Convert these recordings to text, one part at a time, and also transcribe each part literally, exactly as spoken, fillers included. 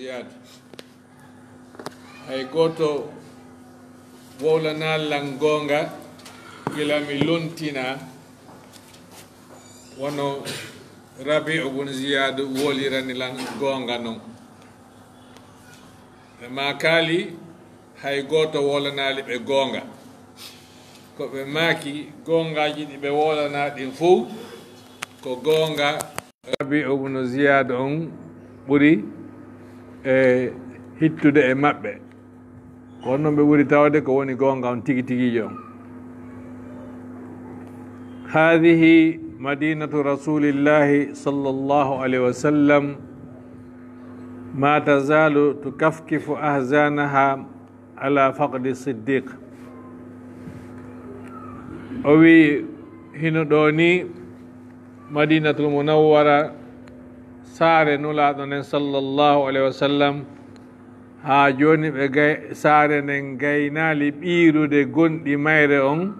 Ziyad. Hay gooto wowlanaali lan goonga gila mi lontina, wano Rabi'u bun Ziyad wowlirani lan goonga non. Ɓe maakaali, hay gooto wowlanaali ɓe goonga. Ko ɓe maaki, goongaaji ɗi ɓe wowlanaa ɗin fow ko goonga. Rabi'u bun Ziyad on ɓuri e hittude e maɓɓe. Ko non ɓe ɓuri tawde ko woni goonga on tigi tigiijo on. هذه مدينة رسول الله صلى الله عليه وسلم ما تزال تكفكف أحزانها على فقد الصديق. O wi, hino ɗoo ni Madinatul Munawwara, saare Nulaaɗo nden sallallahu alayhi wa sallam, haa jooni ɓe gay-, saare nden gaynaali ɓiirude gonɗi mayre on,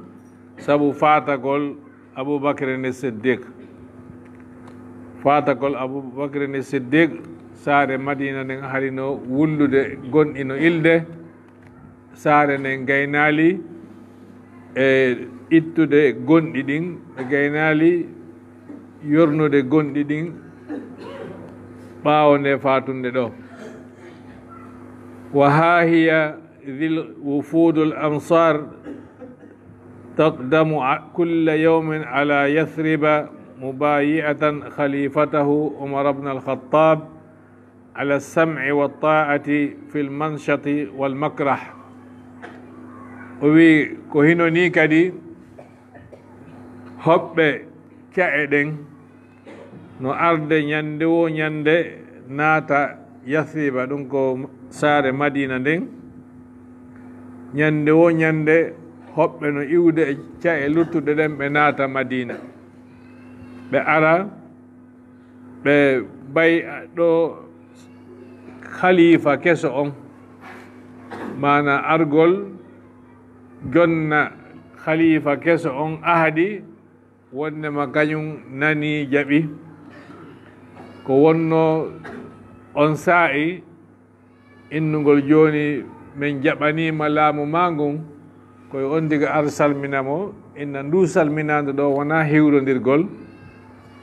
sabu faatagol Abu Bakr ni Siddiq. Faatagol Abu Bakr ni Siddiq, saare Madina nden harino wullude gonɗi no ilde, saare nden gaynaali e ittude gonɗi ɗin, ɓe gaynaali yornude gonɗi ɗin ɓaawo nde faatunde ɗoo. وها هي ذي الوفود الأمصار تقدم ع-، كل يوم على يثرب مبايعة خليفته عمر بن الخطاب على السمع والطاعة في المنشط والمكره. O wi, ko hino nii kadi hoɓɓe ca'e ɗen no arde ñande woo ñande naata Yasriba, ɗum ko saare Madina nden. Ñande woo ñande hoɓɓe no iwde e ca'e luttuɗe ɗen, ɓe naata Madina. Ɓe ara, ɓe bay ɗo khalifa keso on, maana argol jonna khalifa keso on ahadi, wonnema kañum nani jaɓi. Ko wonno on saa'i innugol jooni, men jaɓaniima laamu maa ngun, ko e on diga ar salmina mo, inna ndu salminaandu ɗo wonaa hiwrondirgol,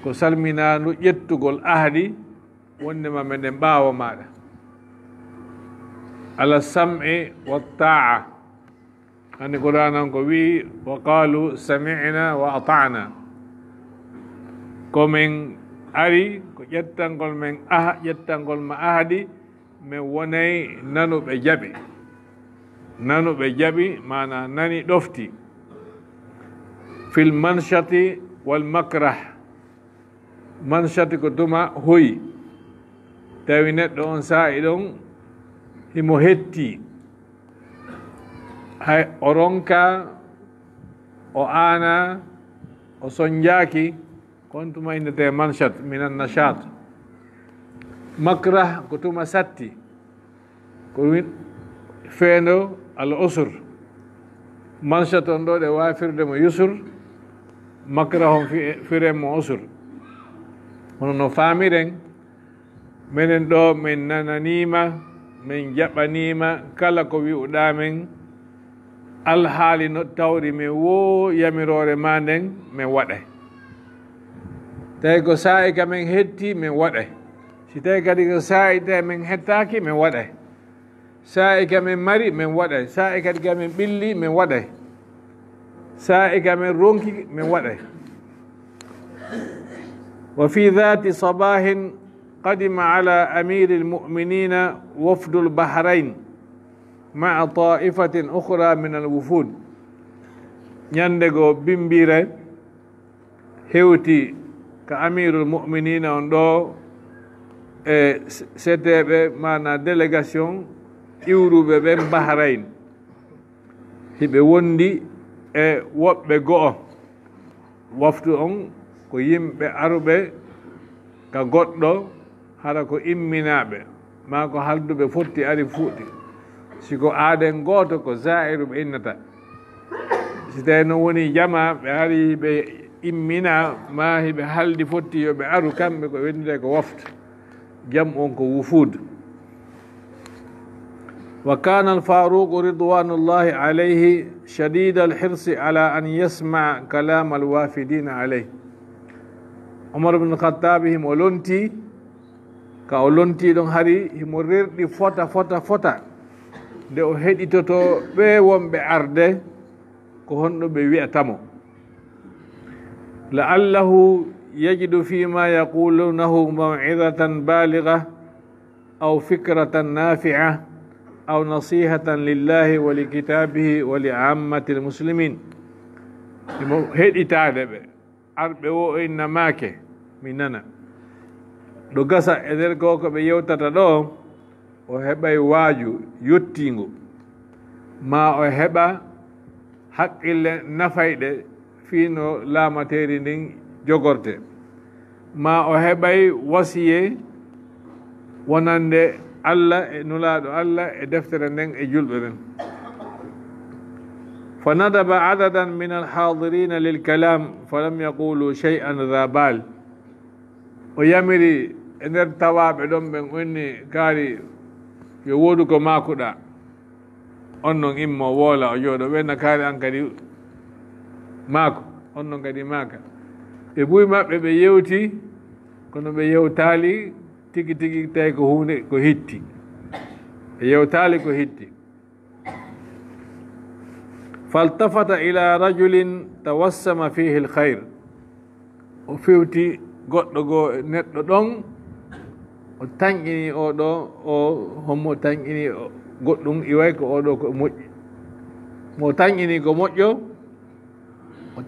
ko salminaandu ƴettugol ahadi, wonnema meɗen ɓaawo maaɗa. Ala sam'i wa ta'a. Anndi Qur'aan on ko wi'i, "Wa qaalu sami'na wa ata'na." Ko men ari, ko ƴettangol men aha-, ƴettangol ma ahadi, men wonay nanuɓe jaɓi. Nanuɓe jaɓi, maana nani ɗofti. Fil manshati wal makrah. Manshati ko tuma hoyi. Tawi neɗɗo on saa'i ɗon himo hetti. Hay o ronka, o aana, o sonjaaki, kon tuma innete manshat, minan nashat. Makrah ko tuma satti, ko win-, feendo al usur. Manshat on ɗo ɗe waawi firde mo yusur, makrah on fi-, firen mo usur. Hono no faamiren, menen ɗo men nananiima, men jaɓaniima kala ko wi'uɗaa men, alhaali no tawri men woo yamiroore maa nden, men waɗay. Tawi ko saa'i ka men hetti, men waɗay. Si tawi kadi ko saa'i tawi men hettaaki, men waɗay. Saa'i ka men mari, men waɗay. Saa'i kadi ka men ɓilli, men waɗay. Saa'i ka men ronki, men waɗay. وفي ذات صباح قدم على أمير المؤمنين وفد البحرين مع طائفة أخرى من الوفود. Ñande goo bimbiire hewti ka Amirul Mu'miniina on ɗo e s-, seteeɓe, maana délégation iwruɓe ɓen Bahrain. Hiɓe wondi e woɓɓe go'o. Wafdu on ko yimɓe aruɓe ka goɗɗo, hara ko imminaaɓe, maa ko halduɓe fotti ari fuɗɗi. Si ko aaden gooto, ko zaa'iru ɓe innata. Si tawi no woni jamaa, ɓe ari ɓe imminaa, maa hiɓe haldi fotti yo ɓe aru, kamɓe ko wiyetee ko wafdu. Jam'u on ko wufuud. وكان الفاروق رضوان الله عليه شديد الحرص على أن يسمع كلام الوافدين عليه. Umar ibn Khattab himo lonti, ka o lonti ɗon hari himo rerɗi fota, fota, fota, nde o heɗitoto ɓe wonɓe arde, ko honɗo ɓe wi'ata mo. لعله يجد فيما يقولونه موعظة بالغة أو فكرة نافعة أو نصيحة لله ولكتابه ولعامة المسلمين. Himo heɗitaade ɓe. Arɓe wo o inna maake, mi nana. Ɗo gasa e nder ko, ko ɓe yewtata ɗo, o heɓay waaju yottiingo, maa o heɓa haqqille nafayɗe fii no laamateeri ndin jogorte, maa o heɓay wasiye wonande Alla e Nulaaɗo Alla e deftere nden e julɓe ɓen. فندب عددا من الحاضرين للكلام فلم يقولوا شيئا ذا بال. O yamiri e nder tawaaɓe ɗon ɓen, o inni, kaari, yo woodu ko maakuɗaa. On non immo woola, o jooɗo, ɓe na kaari an kadi maako, on non kadi maaka. Ɓe buy maɓɓe ɓe yewti, kono ɓe yewtaali tigi tigi tawi ko huunde ko hitti. Ɓe yewtaali ko hitti. فالتفت إلى رجل توسم فيه الخير. O fewti goɗɗo goo, neɗɗo ɗon, o tanƴini oo ɗoo, o hommo tanƴini o, goɗɗum iway ko oo ɗoo ko moƴƴi. Mo tanƴini ko moƴƴo, o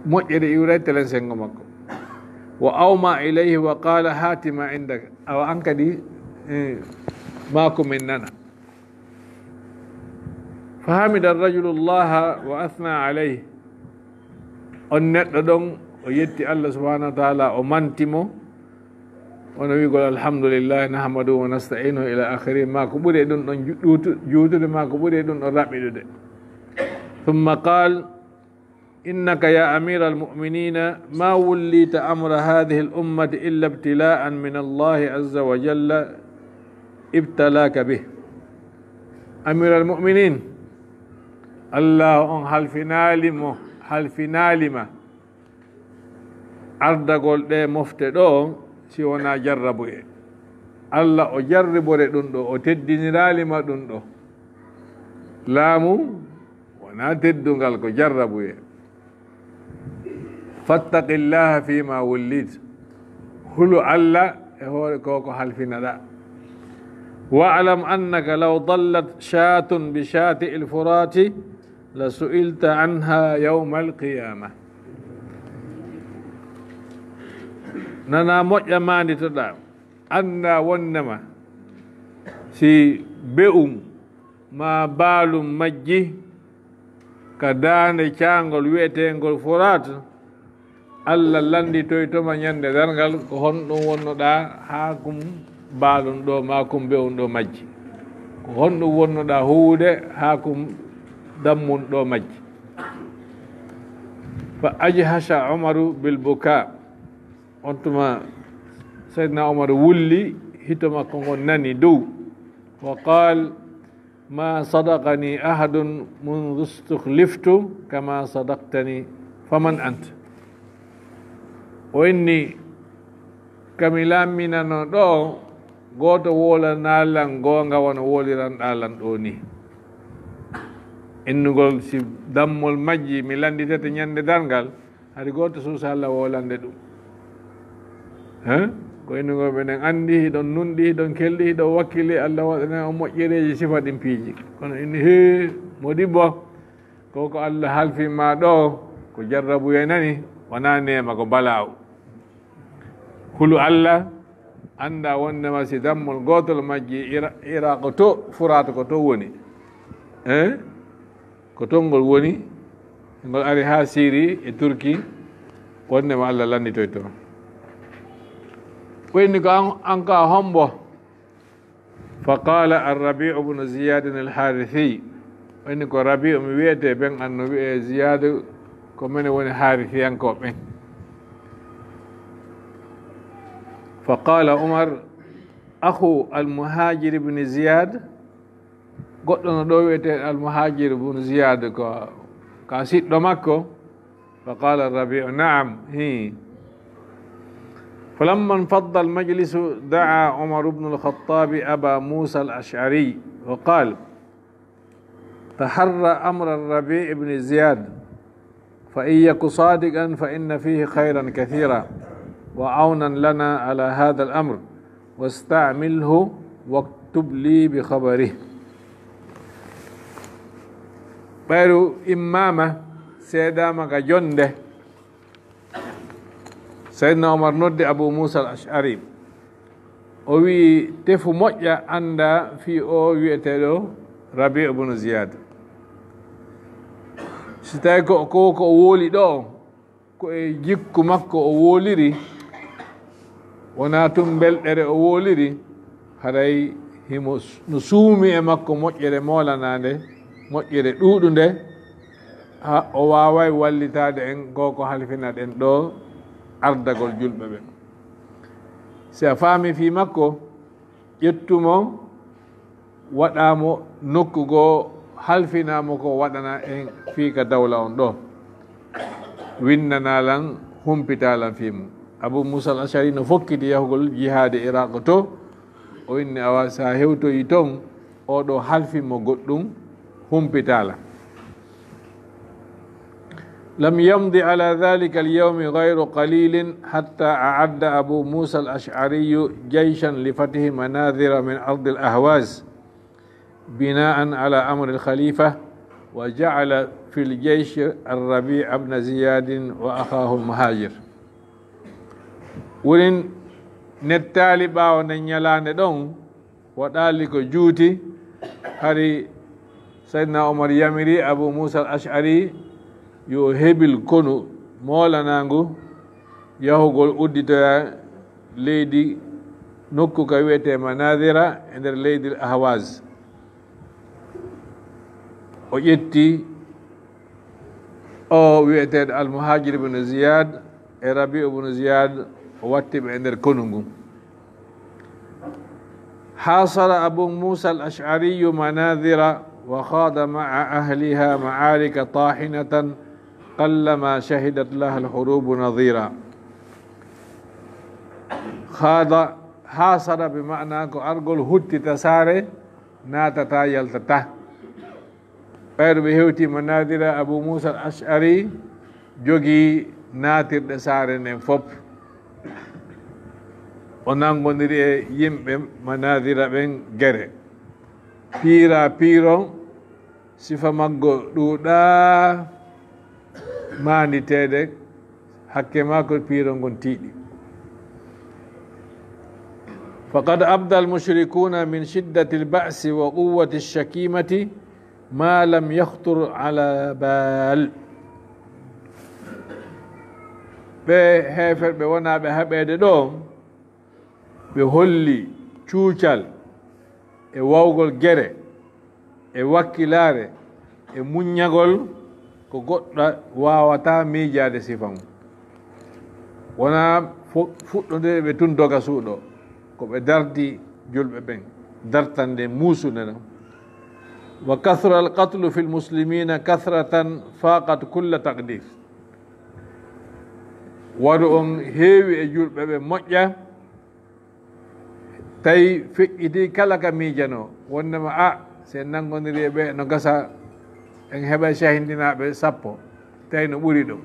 moƴƴere iwray telen senngo makko. وأومأ إليه وقال: هات ما عندك. Awa an kadi, eh, maa ko min nana. فحمد الرجل الله وأثنى عليه. On neɗɗo ɗon, o yetti Allah subhanahu wa ta'ala, o manti mo, wano wi'ugol, "Alhamdulillah, nahmaduhu wa nasta'inuhu," ila akhirih, maa ko ɓuri e ɗum ɗon ju-, juutu-, juutude, maa ko ɓuri e ɗum ɗon raɓɓiɗude. ثم قال: إنك يا أمير المؤمنين ما وليت أمر هذه الأمة إلا ابتلاء من الله عز وجل ابتلاك به. Amiral Mu'minin, Allah on halfinaali mo, halfinaali ma ardagol ɗe mofte ɗo, si wonaa jarrabuye. Allah o jarribore ɗum ɗo, o teddiniraali ma ɗum ɗo. Laamu wonaa teddungal, ko jarrabuye. فاتق الله فيما وليت. Hulu Allah e hoore ko ko halfinaɗa. واعلم أنك لو ضلت شاة بشاطئ الفرات لسئلت عنها يوم القيامة. Nana moƴƴa maanditoɗaa, annda wonnema si be'um maa baalum majji ka daande caangol wi'eteengol Furaat, Allah lannditoyto ma ñande darngal ko honɗum wonnoɗaa haa kum baalum ɗo maa kum be'um ɗo majji. Ko honɗum wonnoɗaa huwude haa kum dammun ɗo majji. فأجهش عمر بالبكاء. On tuma Seydina Omar wulli, hito makko ngon nani dow. وقال: ما صدقني أحد منذ استخلفت كما صدقتني، فمن أنت؟ O inni, ka mi laamminano ɗo, gooto woolanaa lan goonga wano wooliranɗaa lan ɗo ni. Innugol si dammol majji mi lannditete ñande darngal, hari gooto suusaa Allah woolande ɗum. Hein? Ko innugol ɓe nen anndi, hiɗon nunɗi, hiɗon kelɗi, hiɗon wakkili, Allah waɗana on moƴƴereeji sifa ɗin piiji. Kono inni, hee, modibbo, ko ko Allah halfi ma ɗo, ko jarrabuye nani, wonaa neema, ko balaawu. Hulu Allah, annda wondema si dammol gootol majji Ira-, Iraq to, Furaat ko to woni. Eh? Ko ton ngol woni, ngol ari haa Siri e Turki, wondema Allah lannditoyto. O inni ko an, an ka hombo? فقال الربيع بن زياد الحارثي. O inni ko Rabi'u mi wi'ete, ben an no wi'e Ziyad, ko mene woni Haarisiyankooɓe ɓen. فقال عمر: أخو المهاجر بن زياد؟ Goɗɗo no ɗo wiyetee Al-Muhajir bun Ziyad, ko ka siɗɗo makko. Fa qala Rabi'u, "Na'am, hi." Falamma infadda al-majlisu, da'a Umar ibn al-Khattab Aba Musa al-Ash'ari wa qala, "Taharra amra Rabi' ibn Ziyad, fa in yaku sadiqan fa inna fihi khayran kathira, wa awnan lana ala hadha al-amr, wasta'milhu waktub li bi khabarihi." Ɓayru immama seedama ka jonde, Sayyidina Omar noddi Abu Musa al-Ash'ari. O wi'i, "Tefu moƴƴa annda fii o wi'eteeɗo Rabi' ibn Ziyad. Si tawi ko, ko, ko o woli ɗo, ko e jikku makko o woliri, wona tun belɗere o woliri, haray himo s-, no suumi e makko moƴƴere moolanaande, moƴƴere ɗuuɗunde, ha o waaway wallitaade en ko ko halfinaɗen ɗo ardagol julɓe ɓen. Si a faami fii makko, ƴettu mo, waɗa mo nokku goo, halfina mo ko waɗana en fii ka dawla on ɗo, winnana lan, humpita lan fii mum." Abu Musa al-Ash'ari no fokkiti yahugol jihaade Iraq to, o inni, "Awa, si a hewtoyi ton, oo ɗo halfin mo goɗɗun, humpita lan." لم يمض على ذلك اليوم غير قليل حتى أعد أبو موسى الأشعري جيشا لفتح مناذر من أرض الأهواز بناء على أمر الخليفة، وجعل في الجيش الربيع بن زياد وأخاه المهاجر. Wurin nettaali ɓaawo nden ñalaande ɗon, waɗaali ko juuti, hari Sayyidina Omar yamiri Abu Musa al-Ash'ari yo hebil konu moolanaangu yahugol udditoya leydi nokku ka wi'etee Manadira e nder leydi Ahwaz. O ƴetti o wi'eteeɗo Al-Muhajir ibn Ziyad e Rabi'u ibn Ziyad, o watti ɓe e nder konu ngun. حاصر أبو موسى الأشعري مناذر وخاض مع أهلها معارك طاحنة قلما شهدت لها الحروب نظيرا. خاض، حاصر bi maana ko argol huttita saare, naatata, yaltata. Ɓayru ɓe hewti Manadira, Abu Musa al-Ash'ari jogii naatirɗe saare nden fop. O nangondiri e yimɓe Manadira ɓen gere. Piira piiro, sifa maggo ɗuuɗaa maanditeede, hakke maa ko piiro ngon tiiɗi. فقد أبدى المشركون من شدة البأس وقوة الشكيمة ما لم يخطر على بال. Ɓe heeferɓe wonaaɓe haɓeede ɗo, ɓe holli cuucal e wawgol gere e wakkilaare e muññagol ko goɗɗo waawataa miijaade sifa mum. Wonaa fu-, fuɗɗondirɓe tun doga suuɗo, ko ɓe dardi julɓe ɓen, dartande muusunde non. وكثر القتل في المسلمين كثرة فاقت كل تقدير. Waru on heewi e julɓe ɓe moƴƴa, tawi feƴƴiti kala ka miijanoo, wondema, a, si en nanngondiri e ɓe, no gasa en heɓa cahindinaaɓe sappo, tawi no ɓuri ɗum,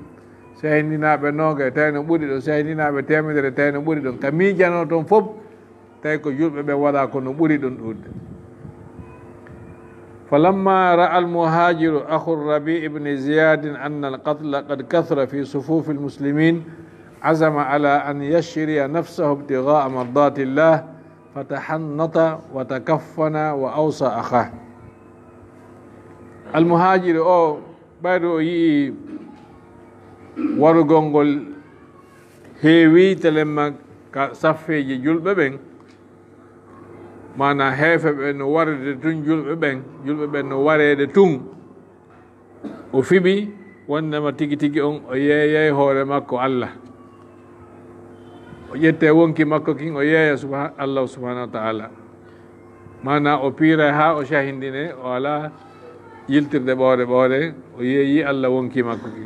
cahindinaaɓe noogay, tawi no ɓuri ɗum, cahindinaaɓe teemedere, tawi no ɓuri ɗum. Ka miijanoo toon fof, tawi ko julɓe ɓe waɗa ko no ɓuri ɗum ɗuuɗde. فلما رأى المهاجر أخو الربيع بن زياد أن القتل قد كثر في صفوف المسلمين عزم على أن يشري نفسه ابتغاء مرضات الله فتحنط وتكفن وأوصى أخاه. Almuhaajiri o, ɓayde o yi'i warugol ngol heewi telemma ka saffeeji julɓe ɓen, maanaa heeferɓe ɓen no warde tun julɓe ɓen, julɓe ɓen no wareede tun. O fiɓi wondema tigi tigi on o yeeyay hoore makko Allah. O ƴette wonki makko kin o yeeya subha-, Allah subhanahu wa ta'ala. Maanaa o piiray haa o cahindine, o alaa yiltirde ɓoore ɓoore, o yeeyi Allah wonkii makko ki.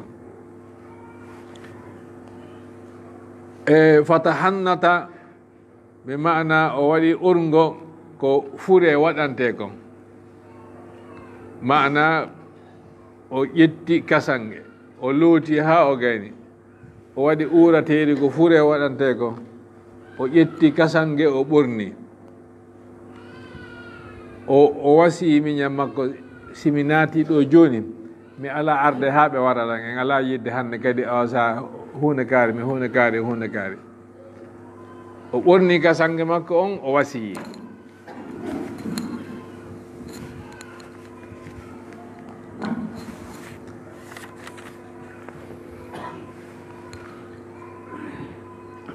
E fatahannata, ɓe maanaa o waɗi urngo ko fure waɗantee kon. Maanaa o ƴetti kasange, o looti haa o gayni. O waɗi uurateeri ko fure waɗantee ko. O ƴetti kasange, o ɓorni. O, o wasii miñan makko, si mi naati ɗo jooni, mi alaa arde haa ɓe wara lan. En alaa yiɗde hannde kadi, awa sa huunde kaari, mi huunde kaari, huunde kaari. O ɓorni kasange makko on, o wasiyii.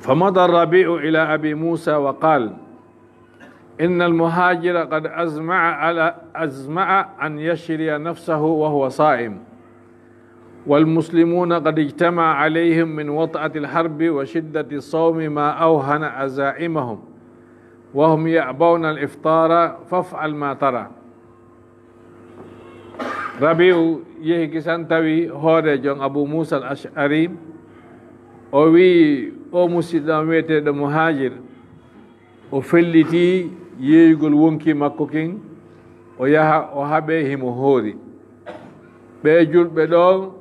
فمضى الربيع إلى أبي موسى وقال: إن المهاجر قد أزمع على، أزمع أن يشري نفسه وهو صائم، والمسلمون قد اجتمع عليهم من وطأة الحرب وشدة الصوم ما أوهن عزائمهم، وهم يأبون الإفطار، فافعل ما ترى. Rabi'u yehi kisan, tawi hooreejo on Abu Muusa al-Ash'ari, o wi'i, "O musiɗɗo am wi'eteeɗo Muhaajir, o fellitii yeeyugol wonkii makko kin, o yaha, o haɓee himo hoori. Ɓee julɓe ɗoo,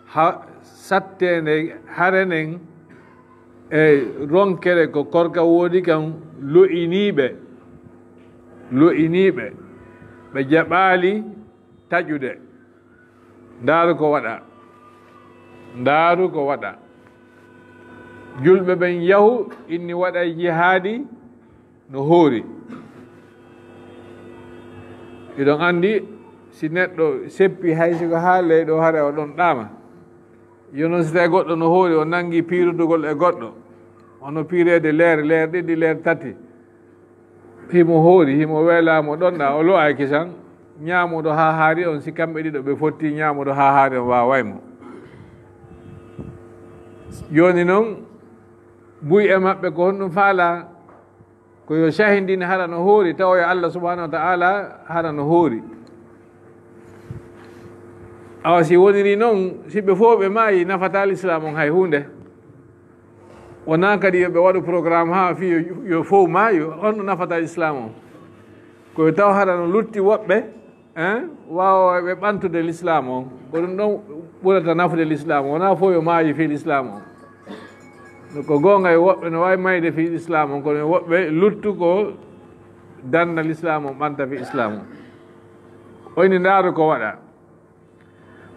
ha, satteende hare nden, e ronkere ko korka woodi kan, lo'inii ɓe, lo'inii ɓe, ɓe jaɓaali taƴude. Ndaaru ko waɗa, ndaaru ko waɗa. Julɓe ɓen yahu, inni waɗay jihaadi no hoori." Hiɗon anndi, si neɗɗo seppi, hay si ko haa ley ɗoo, hare o ɗon ɗaama. Yo non si tawi goɗɗo no hoori, o nangi piirudugol e goɗɗo, hono piireede leer, leer ɗiɗi, leer tati, himo hoori, himo weelaa mo ɗon ɗaa, o lo'ay kisan, ñaamuɗo haa haari on, si kamɓe ɗiɗo ɓe fotti, ñaamuɗo haa haari on waaway mo. Jooni non, buy e maɓɓe ko honɗum faalaa? Ko yo cahindin hara no hoori, tawoya Allah subhanahu wa ta'ala hara no hoori. Awa si woniri non, si ɓe fow ɓe maayi, nafataa Lislaam on hay huunde. Wonaa kadi yo ɓe waɗu programme haa fii yo, yo fow maayu, honno nafata Lislaam on? Ko yo taw hara no lutti woɓɓe, hein, waawooɓe ɓantude Lislaam on. Ko ɗum ɗon ɓurata nafude Lislaam on. Wonaa fow yo maayu fii Lislaam on. Ko goonga, yo woɓɓe no waawi mayde fii Lislaam on, kono yo woɓɓe luttu ko danda Lislaam on, ɓanta fii Lislaam on. O inni, ndaaru ko waɗa.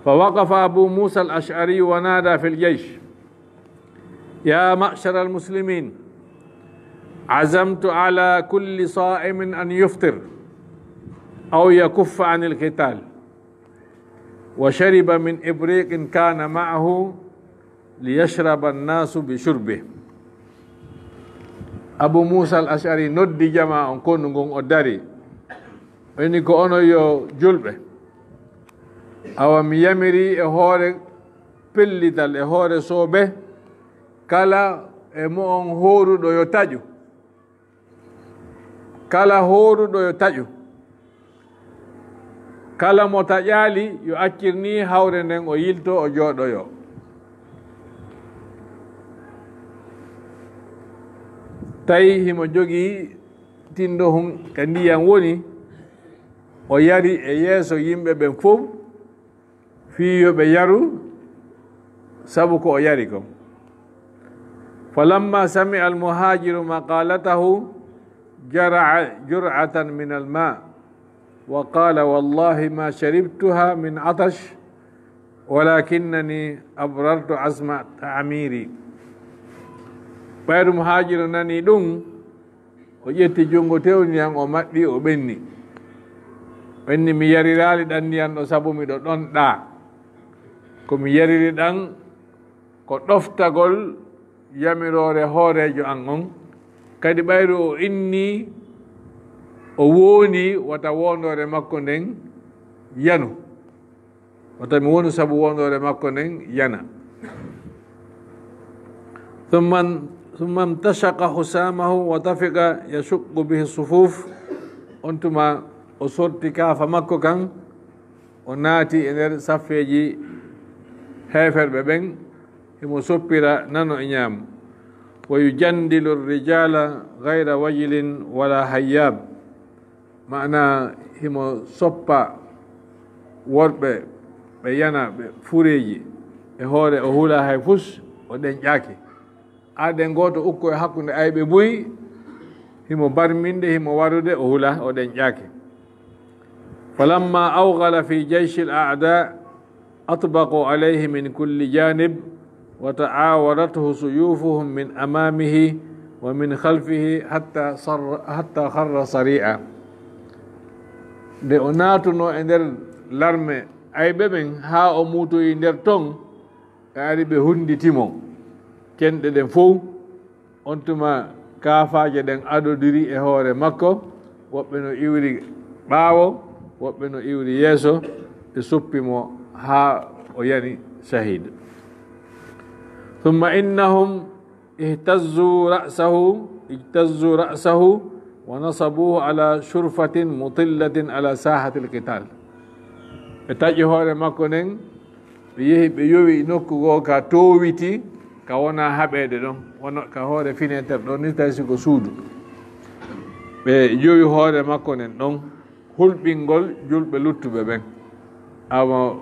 فوقف أبو موسى الأشعري ونادى في الجيش: يا معشر المسلمين، عزمت على كل صائم أن يفطر أو يكف عن القتال. وشرب من إبريق كان معه ليشرب الناس بشربه. Abu Muusa al-Ash'ari noddi jamaa on kondu ngun, o dari. O inni, ko onon yo julɓe, awa mi yamiri e hoore pellital, e hoore soobe, kala e mo'on hooruɗo yo taƴu. Kala hooruɗo yo taƴu. Kala mo taƴaali, yo accir nii hawre nden, o yiltoo, o jooɗoyoo. Tawi himo jogii tindohun ka ndiyan woni, o yari e yeeso yimɓe ɓen fow, fii yo ɓe yaru, sabu ko o yari kon. فلما سمع المهاجر مقالته جرع جرعة من الماء وقال: والله ما شربتها من عطش ولكنني أبررت عزم تعميري. Ɓayru Muhaajiru nani ɗum, o ƴetti junngo tewniyan, o maɓɓi, o ɓenni. O inni, mi yariraali ɗan ndiyan ɗo sabu miɗo ɗon ɗaa. Ko mi yariri ɗan ko ɗoftagol yamiroore hooreejo an on. Kadi ɓayru o inni, o wooni wata woondoore makko nden yanu. Wata mi wonu sabu woondoore makko nden yana. ثم، ثم امتشق حسامه وطفق يشق به الصفوف، On tuma o sorti kaafa makko kan, o naati e nder saffeeji heeferɓe ɓen, himo soppira nano e ñaamo. Wa yujandilu rijala gayra wajilin wala hayyab. Maana, himo soppa worɓe ɓe yana ɓe fureeji e hoore, o hula hay fus, o ɗenƴaaki. Aden gooto ukko e hakkunde ayɓe buy, himo barminde, himo warude, o hula, o ɗenƴaaki. Falamma awgala fi jayshi al-a'da, atbaqu alayhi min kulli janib, wa ta'awarathu suyufuhum min amamihi wa min khalfihi hatta sarra, hatta kharra sari'a. Nde o naatuno e nder larme ayɓe ɓen, haa o muutoyi nder ton, ɓe ari ɓe hunnditi mo. Kenɗe ɗen fow, on tuma kaafaaje ɗen adodiri e hoore makko, woɓɓe no iwri ɓaawo, woɓɓe no iwri yeeso, ɓe soppi mo haa o yani shahid. Thumma innahum ihtazzu ra'sahu, ijtazzu ra'sahu wa nasabuhu ala shurfatin mutillatin ala sahatil qital. Ɓe taƴi hoore makko nden, ɓe yehi, ɓe yowi nokku goo ka toowiti, ka wona haɓeede ɗon, wona ka hoore fineeter ɗon, ni tawi si ko suudu. Ɓe yowi hoore makko nden ɗon, hulɓingol julɓe luttuɓe ɓen. Awa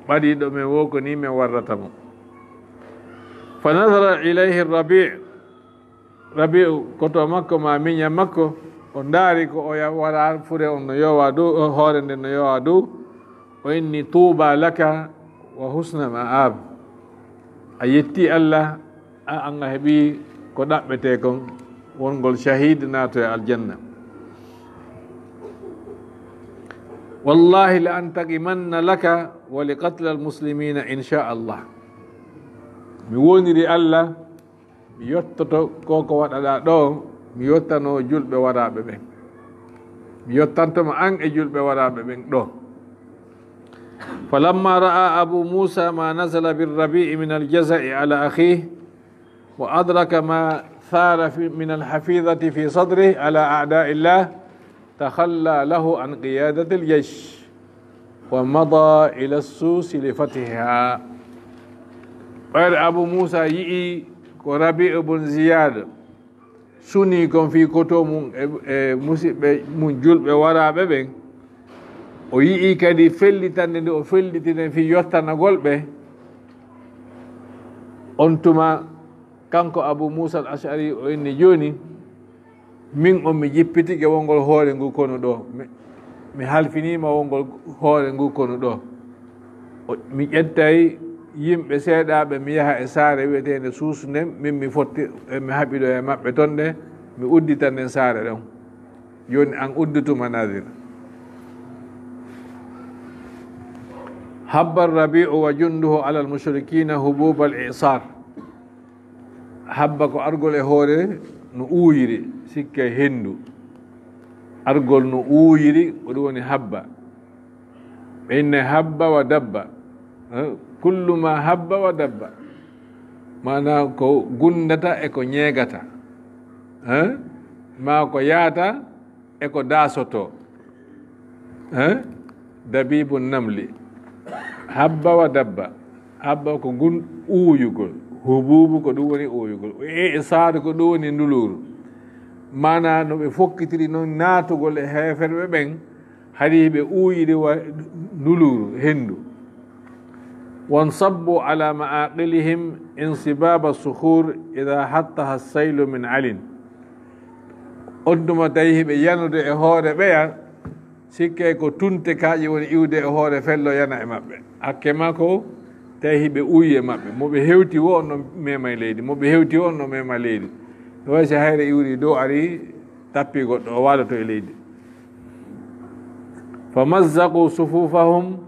ɓadiiɗo men wo ko ni men warrata mo. Fa nazara ilayhi Rabi', Rabi'u, koto makko ma miña makko, o ndaari ko o ya-, waɗa fure on no yowa dow, o hoore nden no yowa dow, o inni, "Tuuba laka wa husna ma'ab." A yetti Allah, a, an a heɓi ko ɗaɓɓete kon, wongol shahid naato e aljanna. "Wallahi la antaqimanna laka wa li qatla al muslimina, insha Allah." Mi woniri Allah, mi yottoto ko ko waɗaɗa ɗo, mi yottano julɓe waraaɓe ɓen. Mi yottanto mo an e julɓe waraaɓe ɓen ɗo. Falamma ra'a Abu Musa ma nazala bir Rabi'i min al jaza'i ala akhihi, wa adraka ma thara fi, min al hafizati fi sadrihi ala a'da'illah, takhalla lahu an qiyadatil jaysh wa mada ila suusi li fatihiha. Ɓayre Abu Musa yi'i ko Rabi' ibn Ziyad suni kon fii koto mun e, e musiɓɓe mun julɓe waraaɓe ɓen, o yi'i kadi fellitande nde o fellitinen fii yottanagol ɓe. On tuma, kanko Abu Musa al-Ash'ari, o inni, "Jooni, min on mi jippitike wongol hoore ngu konu ɗo. Mi, mi halfiniima wongol hoore ngu konu ɗo. O, mi ƴettay yimɓe seeɗaaɓe, mi yaha e saare wi'eteende Suusu nden, min mi fotti, e mi haɓido e maɓɓe ton ɗe, mi uddita nden saare ɗon. Jooni an udditu ma nadir." Habba Rabi'u wa junduhu ala al-mushrikina hubub al-i'sar. Habba ko argol e hoore no uuyiri, sikke henndu. Argol no uuyiri, ko ɗum woni habba. Ɓe inne habba wa dabba. Eh, kullu ma habba wa dabba. Maana ko gundata e ko ñeegata. Eh? Ma ko yaata e ko daasotoo. Eh? Dabibu namli. Habba wa dabba. Habba ko gun uuyugol. Hububu ko ɗum woni uuyugol. E, e saaru ko ɗum woni nduluuru. Maana no ɓe fokkitiri noon naatugol e heeferɓe ɓen, hari ɓe uuyiri wa nduluuru, henndu. Wansabbu ala ma'aqilihim insibaba sukhur idha hattaha as-saylu min alin. On tuma tawi hiɓe yanude e hoore ɓeya, sikke ko tunte kaaƴe woni iwde e hoore fello yana e maɓɓe. Hakke ma ko tawi hiɓe uuyi e maɓɓe. Mo ɓe hewti wo on no mema e leydi, mo ɓe hewti wo on no mema e leydi. No wayi si hayre iwri dow ari tappi goɗɗo, o waaloto e leydi. Fa mazzaqu sufufahum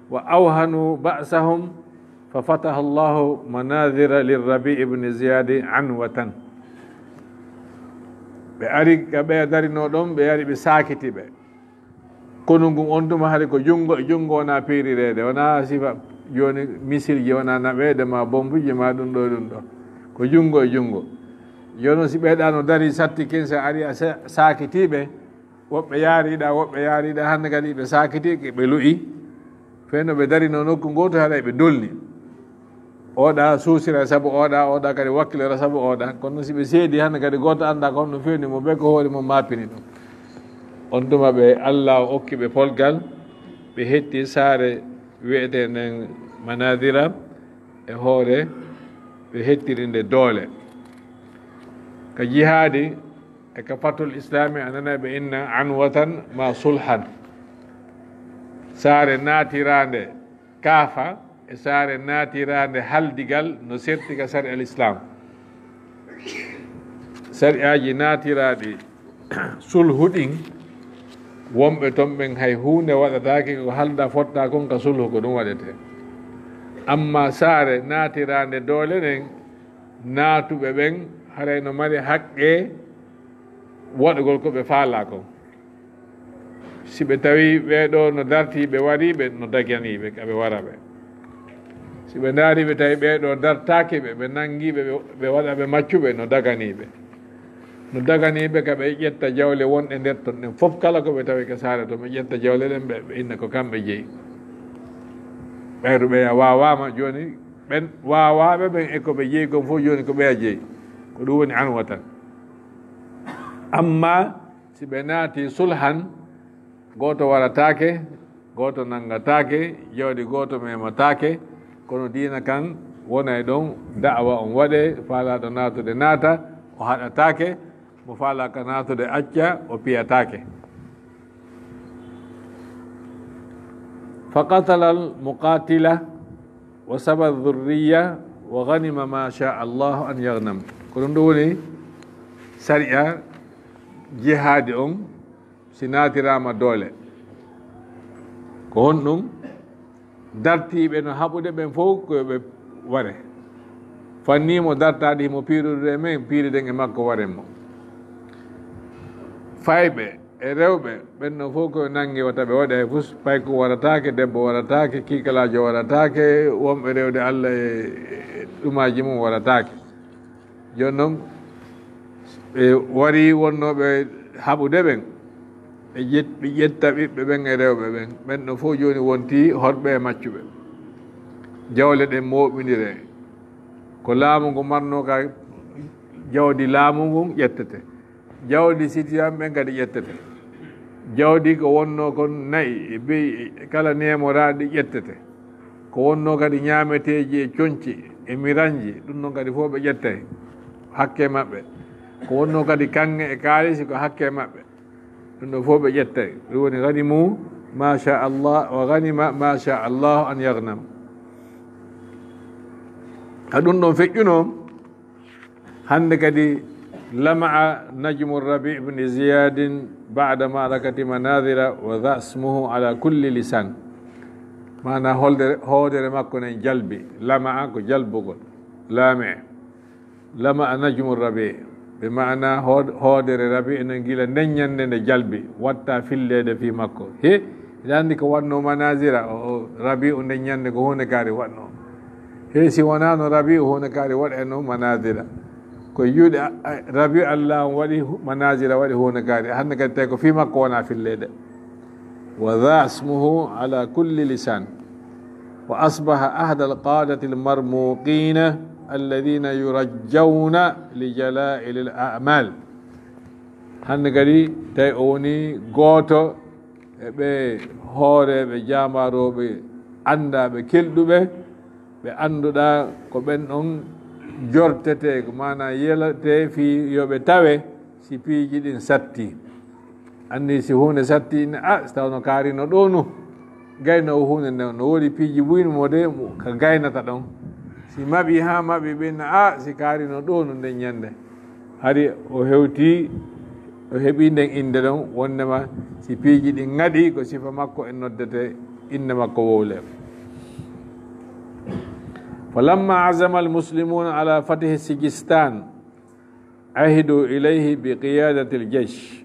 wa awhanu ba'sahum, fa fataha Allahu manazira lirrabi ibn Ziyadi anwatan. Ɓe ari ka ɓe darino ɗon, ɓe ari ɓe saakiti ɓe. Konu ngun on tuma hari ko junngo e junngo wona peerireede, wona sifa jooni misilji, wona naɓeede ma bombuji ma ɗum ɗo e ɗum ɗo. Ko junngo e junngo. Jooni si ɓeyɗa no dari satti kinsa ari a sa-, saakiti ɓe, Woɓɓe yaariɗa, woɓɓe yaariɗa, hannde kadi ɓe saakiti, ɓe lu'i. Feno ɓe darino nokku gooto, haɗa ɓe dolni. Oɗa suusira sabu oɗa, oɗa kadi wakkilora sabu oɗa. Kono si ɓe seedi, hannde kadi gooto annda ko honno fewni mo, ɓe ko hoore mum maapini ɗum. On tuma ɓe, Allah o okki ɓe polgal, ɓe hetti saare wi'etee nden Manadira e hoore, ɓe hettiri nde doole. Ka jihaadi, e ka fatul islami, a nana ɓe inna anwatan ma sulhan. Saare naatiraande kaafa e saare naatiraande haldigal no serti ka sari al islam. Sari'aaji naatiraaɗi sulhu ɗin, wonɓe ton ɓen hay huunde waɗataake, ko halda fotta kon ka sulhu ko ɗum waɗetee. Amma saare naatiraande doole ɗen, naatuɓe ɓen haray no mari haqqe waɗugol ko ɓe faalaa kon. Si ɓe tawi ɓee ɗoo no dartii ɓe wariiɓe, no daganii ɓe ka ɓe wara ɓe. Si ɓe ndaarii ɓe tawi ɓee ɗoo dartaaki ɓe, ɓe nangii ɓe, ɓe, ɓe waɗa ɓe maccuɓe, no daganii ɓe. No daganii ɓe ka ɓe ƴetta jawle wonɗe nder ton ɗen fof, kala ko ɓe tawi ka saare ton, ɓe ƴetta jawle ɗen, ɓe, ɓe inna ko kamɓe jeyi. Ɓayru ɓeya waawaama jooni, ɓen waawaaɓe ɓen e ko ɓe jeyi kon fof jooni ko ɓeya jeyi. Ko ɗum woni anwatan. Amma si ɓe naati sulhan, gooto warataake, gooto nangataake, jawdi gooto memataake, kono diina kan wonay ɗon, da'awa on waɗe, faalaaɗo naatude naata, o haɗataake, mo faalaaka naatude acca, o piyataake. فقتل المقاتل وسبى الذرية وغنم ما شاء الله أن يغنم. Ko ɗum ɗo woni sariya jihaadi on, si naatiraama doole. Ko honɗum? Dartiiɓe no haɓude ɓen fof ko yo ɓe ware. Fannii mo dartaade himo piirude e men, piiriden e makko, waren mo. Fayɓe e rewɓe, ɓen no fof ko nangi wata ɓe waɗe hay fus, payko warataake, debbo warataake, kiikalaajo warataake, wonɓe rewde Allah e, e ɗumaaji mum warataake. Jooni noon, ɓe wari wonnooɓe haɓude ɓen, ɓe ƴet-, ɓe ƴetta ɓiɓɓe ɓen e rewɓe ɓen, ɓen no fof jooni wonti horɓe e maccuɓe. Jawle ɗen mooɓindiree. Ko laamu ngu marnoo ka jawdi laamu ngun ƴettete. Jawdi sitiyan ɓen kadi ƴettete. Jawdi ko wonnoo kon na'i e be'i e kala neemoraaɗi ƴettete. Ko wonnoo kadi ñaameteeji e conci e miranji, ɗum ɗon kadi fof ɓe ƴettay, hakke maɓɓe. Ko wonnoo kadi kaŋŋe e kaalisi ko hakke maɓɓe. Ɗum ɗon fof ɓe ƴettay. Ɗum woni ganimu ma sha Allah, wa ganima ma sha Allah an yagnam. Ka ɗum ɗon feƴƴunoo, hannde kadi, lama'a najmu Rabi ibn Ziyadin ba'da ma'rakati Manazira wa dhasmuhu ala kulli lisan. Maana holde-, hoodere makko nen jalbi. Lama'a ko jalbugol. Lame. Lama'a najmu Rabi. Ɓe maana hood-, hoodere Rabi enen gila nden ñande nde jalbi. Watta filleede fii makko. He, hiɗa anndi ko waɗnoo Manazira, o, o Rabi'u nden ñande ko huunde kaari waɗnoo. He si wonaano Rabi'u huunde kaari waɗayno Manazira. Ko e juuɗe a-, a-, Rabi'u Allah on waɗi hu-, Manazira waɗi huunde kaari. Hannde kadi tawi ko fii makko wona filleede. Wa dha ismuhu ala kulli lisan. Wa asbaha ahda al-qadati al-marmuqina alladhina yurajjawna li jala'il al-a'mal. Hannde kadi tawi o woni gooto e ɓe hooreeɓe jaambaarooɓe anndaaɓe kelɗuɓe, ɓe annduɗaa ko ɓen ɗon jortetee, ko maanaa yeletee fii yo ɓe tawe si piiji ɗin sattii. Anndi si huunde sattii, inna, "A, si tawno kaarino ɗoo nu." Gaynoowo huunde nden, no woodi piiji buy mo de, mo ka gaynata ɗon. Si maɓi haa maɓi, ɓe inna, "A, si kaarino ɗoo nu nden ñande." Hari o hewti, o heɓi nden innde ɗon, wondema si piiji ɗin ŋaɗi, ko sifa makko en noddete, innde makko wowle. فلما عزم المسلمون على فتح سجستان عهدوا إليه بقيادة الجيش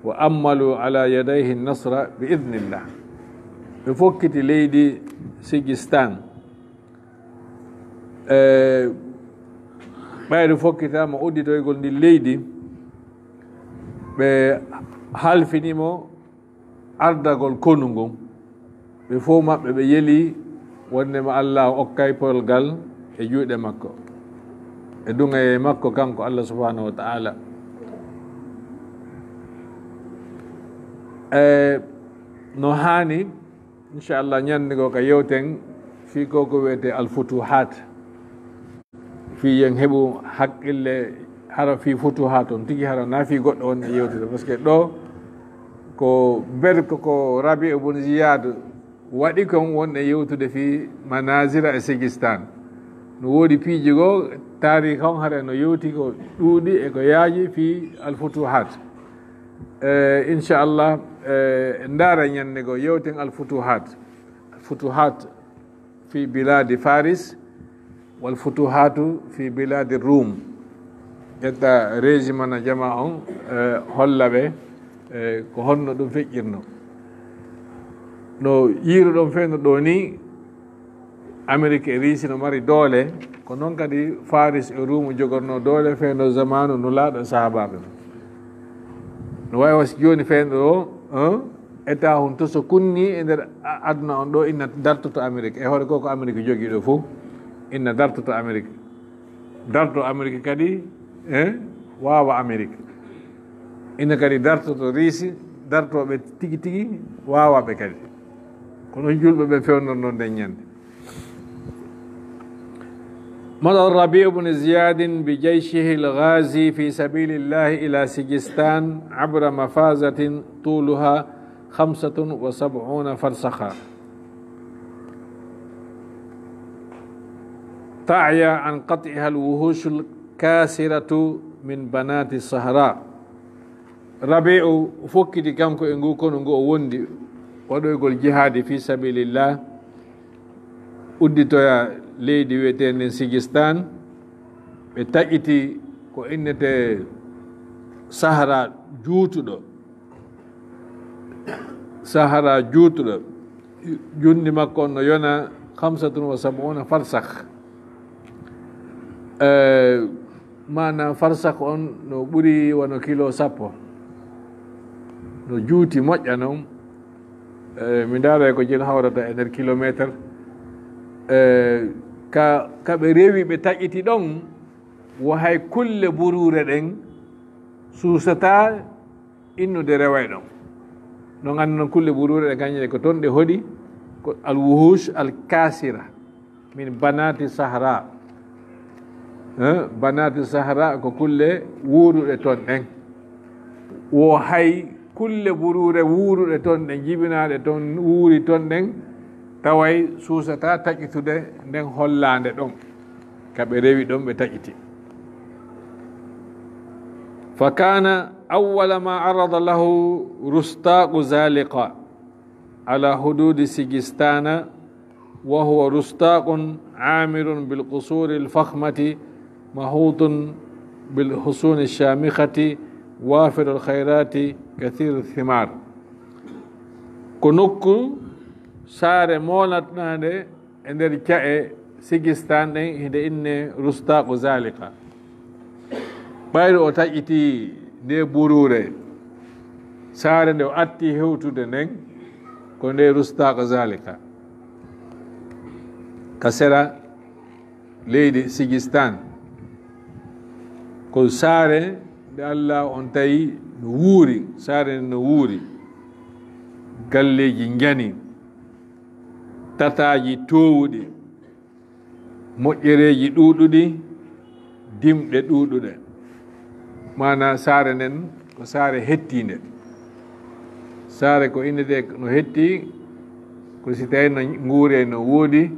وأملوا على يديه النصر بإذن الله. Ɓe fokkiti leydi Sijistan. E ɓayri fokkitaama udditoygol ndin leydi, ɓe halfini mo ardagol konu ngun. Ɓe fof maɓɓe ɓe yeli wonde ma Allah okkay polgal e juuɗe makko, e duŋayee makko kanko Allah subhanahu wa ta'ala. E no haani, inchallah, ñande goo ka yewten fii ko ko wiyetee alfutuhat. Fii yen heɓu haqqille hara fii futuhat on tigi, hara na fii goɗɗo wonde yewtude. Parce que ɗo ko ber ko, ko Rabi'u bun Ziyad waɗi kon wonde yewtude fii Manazira e Sigistan. No woodi piiji goo, taariika on hara no yewti ko ɗuuɗi e ko yaaji fii alfutuhat. E, inchallah, e, ndaara ñande goo yewten alfutuhat. Futuhat fi biladi Faris, wal futuhatu fi biladi Rum. Ƴetta régime na jama on, e, holla ɓe, e, ko honno ɗum feƴƴirno. No yiiruɗon fewndo ɗo ni, Amerique e Russie no mari doole, ko noon kadi Faris e Ruumu jogorno doole fewndo zamanu Nulaaɗo e sahaabaaɓe mum. No wayi o si jooni fewndo o, hein, État hun to so kunni e nder a-, aduna on ɗo, inna dartoto Amerique. E hoore ko ko Amerique jogii ɗo fof, inna dartoto Amerique. Darto Amerique kadi, eh, waawa Amerique. Inna kadi dartoto Riisi, dartooɓe tigi tigi, waawa ɓe kadi. Kono julɓe ɓe fewnorno nden ñande. مضى الربيع بن زياد بجيشه الغازي في سبيل الله إلى سجستان عبر مفازة طولها خمسة وسبعون فرسخا. تعيا أن قطعها الوحوش الكاسرة من بنات الصحراء. Rabi'u fokkiti kanko e ngu konu ngu o wondi waɗoygol jihaadi fi sabilillah, udditoya leydi wi'eteendi Sigistan, ɓe taƴiti ko innete Sahara juutuɗo. Sahara juutuɗo, junndi makko on no yona khamsatun wa sab'una farsakh. Eh, maana farsakh on no ɓuri wano kilo sappo. No juuti moƴƴa non. Eh, mi ndaara ko jeen hawrata e nder kilomeeter. Eh, ka, ka ɓe rewi ɓe taƴiti ɗon, wo hay kulle buruure ɗen suusata innude reway ɗon. No nganndi non kulle buruure ɗe kañje ko toon ɗe hoɗi, ko al-wuhush al-kasira min banati sahra. Eh, banati sahra ko kulle wuuruɗe toon ɗen. Wo hay kulle buruure wuuruɗe toon ɗen, jibinaaɗe toon, wuuri toon ɗen, taway suusata taƴitude nden hollaande ɗon. Ka ɓe rewi ɗon ɓe taƴiti. فكان أول ما عرض له رستاق زالقة على حدود سجستان، وهو رستاق عامر بالقصور الفخمة محوط بالحصون الشامخة وافر الخيرات كثير الثمار. Ko nokku saare moolanaande e nder ca'e Sigistan ɗen, hinde inne Rustaqu Zalika. Ɓayri o taƴiti nde buruure, saare nde o atti hewtude nden, ko nde Rustaqu Zalika, ka sera leydi Sigistan. Ko saare nde Allah on tawi no wuuri, saare nde no wuuri, galleeji njani, tataaji toowuɗi, moƴƴereeji ɗuuɗuɗi, dimɗe ɗuuɗuɗe. Maana saare nden ko saare hettiinde. Saare ko innetee no hetti, ko si tawii no nguure no woodi,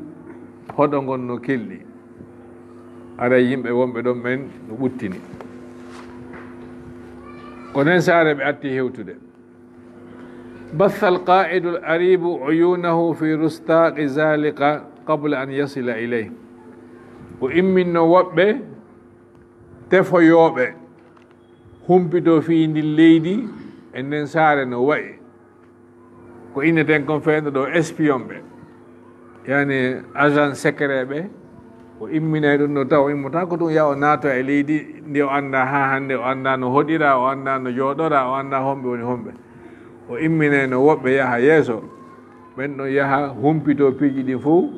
hoɗo ngon no kelɗi. Aray yimɓe wonɓe ɗon ɓen no ɓuttini. Ko nden saare ɓe atti hewtude. بث القائد الأريب عيونه في رستاق زالقة قبل أن يصل إليه. O imminno woɓɓe tefoyooɓe humpito fii ndin leydi e nden saare no wa'i. Ko inneten kon fewndo ɗo espion ɓe, yani agent secret ɓe, O imminay ɗum ɗo taw, o immotaako ɗum ya o naato e leydi ndi o anndaa haa hannde, o anndaa no hoɗira, o anndaa no jooɗora, o anndaa homɓe woni homɓe. O imminay no woɓɓe yaha yeeso, ɓen ɗon yaha humpito piiji ɗin fow,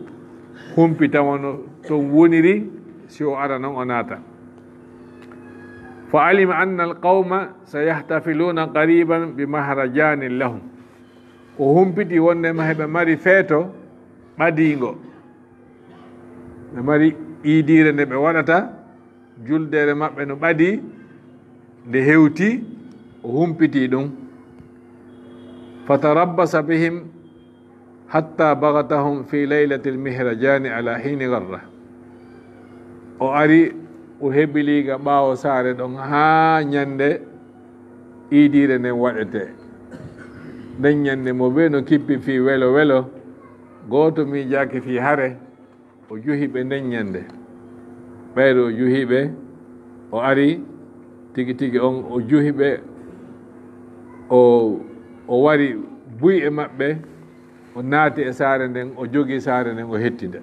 humpita mo no ton woniri, si o ara non o naata. Fa alima anna alqawma sayahtafiluuna qariban bi mahrajanin lahum. O humpiti wonde ma heɓe mari feeto ɓadiingo. Ɓe mari iidiire nde ɓe waɗata, juldeere maɓɓe no ɓadii, nde hewti, o humpiti ɗum. Fatarabbasa bihim hatta bagatahum fi laylatil mihrajani ala hini garra. O ari, o hebili ga ɓaawo saare ɗon haa ñande iidiire nden waɗete. Nden ñande mo be no kippi fii welo welo, gooto miijaaki fii hare, o juhi ɓe nden ñande. Ɓayde o juhi ɓe, o ari tigi tigi on, o juhi ɓe, o, o wari buy e maɓɓe, o naati e saare nden, o jogi saare nden, o hetti nde.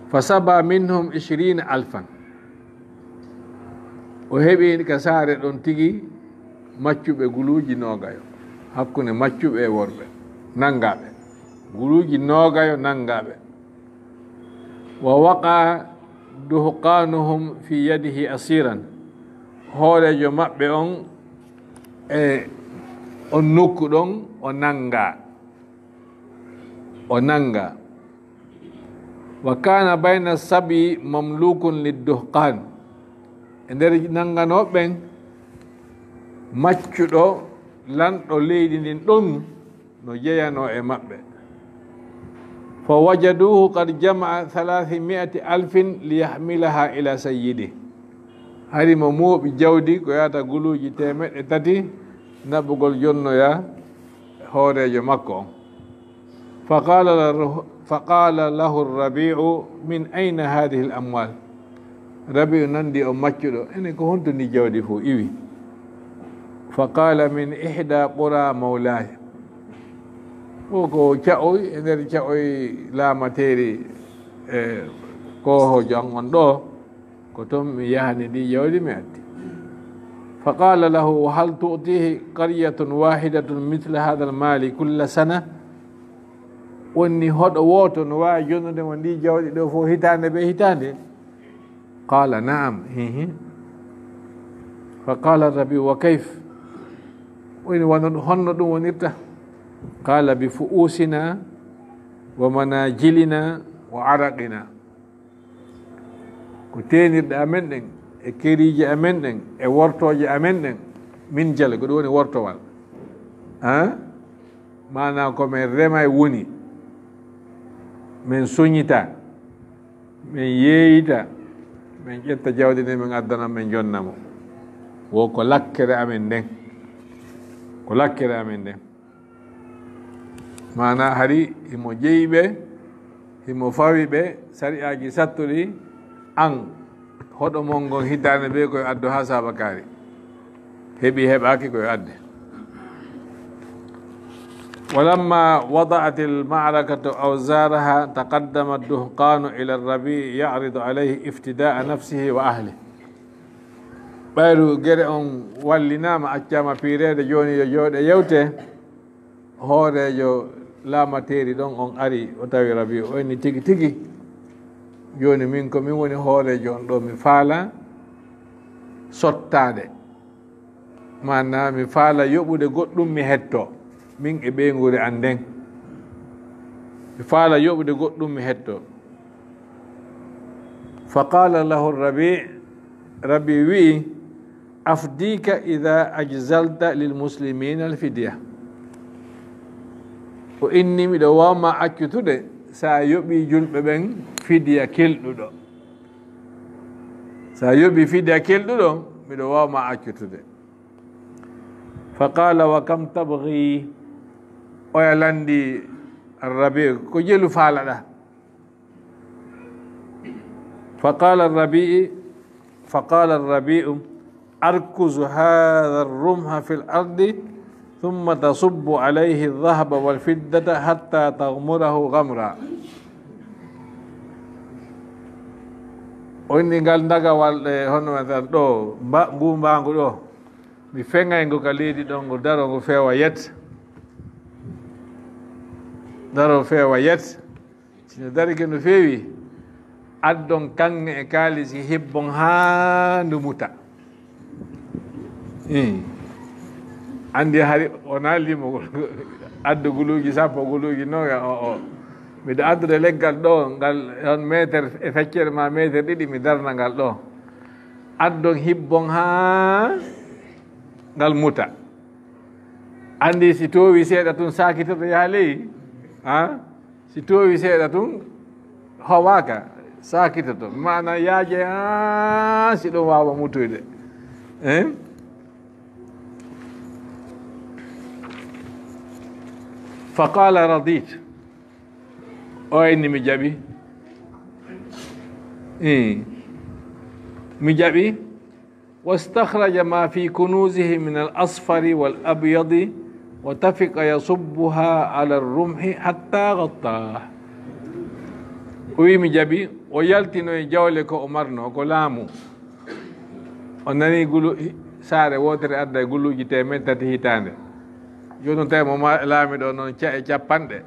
Fa saba minhum ishrina alfan. O heɓi ka saare ɗon tigi maccuɓe guluuji noogayo, hakkunde maccuɓe e worɓe nanngaaɓe, guluuji noogayo nanngaaɓe. Wa waqa duhqanuhum fi yadihi asiran. Hooreejo maɓɓe on e on nokku ɗon o nanngaa. O nanngaa. Wa kana bayna sabi mamlukun lidduhqan. E nder nannganooɓe ɓen, maccuɗo lanɗo leydi ndin ɗon no jeyanoo e maɓɓe. Fa wajaduhu qad jama'a thalathimi'ati alfin liyahmilaha ila sayyidi. Hari mo mooɓi jawdi ko yaata guluuji teemeɗɗe tati naɓugol jonnoya hooreejo makko on. Fa qala lahu, fa qala lahu Rabi'u, min ayna hadhihi al-amwal? Rabi'u nandi o maccuɗo, ene ko honto ndi jawdi fof iwi? Fa qala, min ihda qura mawlaya. O ko ca'oy e nder ca'oy laamateeri, e, kooho jan on ɗo. Ko toon mi yahani ndi jawdi mi addi. Fa qala lahu, wa hal tu'tihi qaryatun wahidatun mithla hadha al-mali kulla sana? Wonni hoɗo wooto no waawi jonnude mo ndi jawdi ɗo fof hitaande be hitaande? Qala, na'am, hihi. Fa qala Rabi, wa kayf? Woni wano ɗum, honno ɗum wonirta? Qala, bi fu'usina wa manajilina wa araqina. Ko teenirɗe amen ɗen, e keriije amen ɗen, e wortooje amen ɗen, min jale, ko ɗum woni wortowal. Han? Maanaa ko men rema e woni, men soñita, men yeeyita, men ƴetta jawdi ndi, men addana, men jonna mo. Wo ko lakkere amen nden. Ko lakkere amen nden. Maanaa hari himo jeyi ɓe, himo fawi ɓe, sari'aaji sattuɗi, an, hoɗo mon ngon hitaande be ko yo addo haa saabakaari. Heɓi heɓaaki ko yo adde. Walamma wada'at al-ma'rakatu awzaraha, taqaddama ad-duhqanu ila ar-Rabi' ya'ridu alayhi iftida'a nafsihi wa ahlihi. Ɓayru gere on wallinaama, accaama piireede, jooni yo jooɗe yewte. Hooreejo laamateeri ɗon on ari, o tawi Rabi, o inni tigi tigi, jooni min ko min woni hooreejo on ɗo, mi faala sottaade. Maanaa mi faala yoɓude goɗɗum mi hetto, min e ɓeynguure an nden. Mi faala yoɓude goɗɗum mi hetto. Fa qala lahu Rabi, Rabi wi'i, afdika idha ajzalta lil muslimina al fidya. O inni miɗo wawma accutude sa yoɓi julɓe ɓen fidiya kelɗuɗo. Sa yoɓi fidiya kelɗuɗo, miɗo wawma accutude. Fa qala, wa kam tabghi? Oya landi Rabi, ko jelu faalaɗa? Fa qala Rabi, fa qala Rabi'u, arkuzu hadha ar-rumha fil ardi, thumma tasubbu alayhi adh-dhahaba wal fiddata hatta taghmurahu ghamra. O inni ngal dagawal ɗe, hono men tan ɗo, mba-, ngu mbaangu ɗo. Mi feŋay ngu ka leydi ɗon, ngu daro, ngu feewa yet. Daro feewa yet. Si no darike no feewi, addon kaŋŋe e kaalisi hibbon haa ndu muta. Ii. Anndi hari wonaa limogol. Addu guluuji sappo, guluuji nooga, o, o. Miɗo addude leggal ɗo, ngal on meeter e feccere ma meeter ɗiɗi, mi darna ngal ɗo. Addon hibbon haa ngal muta. Anndi si toowi seeɗa tun, saakitoto yaha ley. Ha? Si toowi seeɗa tun, howaaka, saakitoto. Maana yaaje, haa si ɗum waawa mutoyde. Eh? Fa qaala radit. O inni mi jaɓi. Eh. Mi jaɓi. واستخرج ما في كنوزه من الأصفر والأبيض وطفق يصبها على الرمح حتى غطاه. O wi mi jaɓi, o yaltinoyi jawle ko o marno, ko laamu. O nani gulu-, saare wootere adda e guluuji teemeɗɗe tati hitaande. Jooni tawi mo ma-, laamiɗo noon ca-, e capanɗe.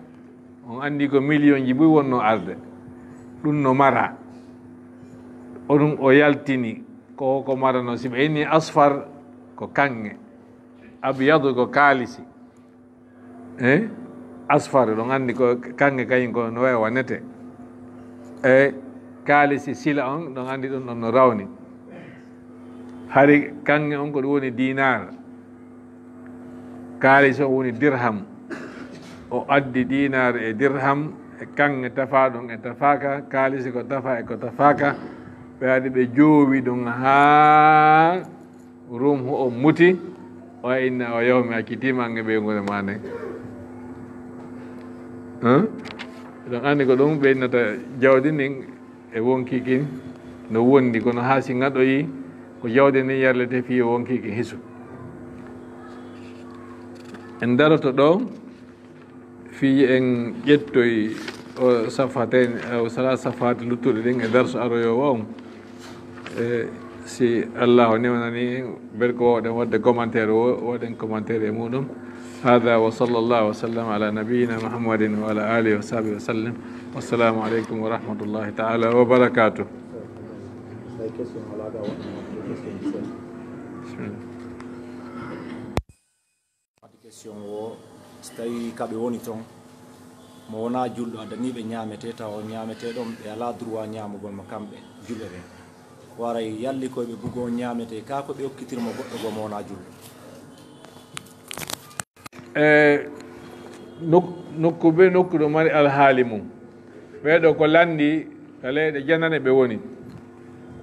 On anndi ko miliyonji buy wonno arde. Ɗum no mara. O ɗum o yaltini ko, ko marano. Si ɓe inni asfar ko kaŋŋe. Abyadu ko kaalisi. Eh? Asfar ɗon anndi ko kaŋŋe kañum ko no wayi wa nete. E kaalisi sila on ɗon anndi ɗum ɗon no rawni. Hari kaŋŋe on ko ɗum woni dinar. Kaalisi on woni dirham. O addi dinar e dirham e kaŋŋe tafaaɗum e tafaaka, kaalisi ko tafa e ko tafaaka. Ɓe adi ɓe joowi ɗum haa rumhu on muti, o inna o yaw mi accitiima an e ɓeynguure ma nden. Hein? Eɗon anndi ko ɗum ɓeynnata jawdi ndin e wonkii kin no wondi, kono haa si ngaɗoyi ko jawdi ndin yarlete fii wonkii kin hisu. En daroto ɗo fii en ƴettoy o safaten, o sala safaati luttuɗe ɗin e darsu aroyoowo on. E, si Allahu newnani, bel ko wawɗen waɗde commentaire o, waɗen commentaire e muɗum. Hada wa sallallahu wa sallam ala nabiyyina Muhammadin wa ala alihi wa sahbihi wa sallam. Wassalamu aleykum wa rahmatullahi ta'ala wa barakatuh. Bismillah. Wadde question o, so tawii ka ɓe woni toon, mo wonaa julɗo addanii ɓe ñaametee, tawa o ñaametee ɗoon, ɓe alaa droit ñaamugol mo kamɓe julɓe ɓeen. Ko waray yalli ko ɓe bugo on ñaametee, kaa ko ɓe okkitir mo goɗɗo goo mo wonaa julɗo? E nok-, nokku bee nokku ɗo mari alhaali mum. Ɓee ɗoo ko lanndii ka leyɗe janane ɓe woni.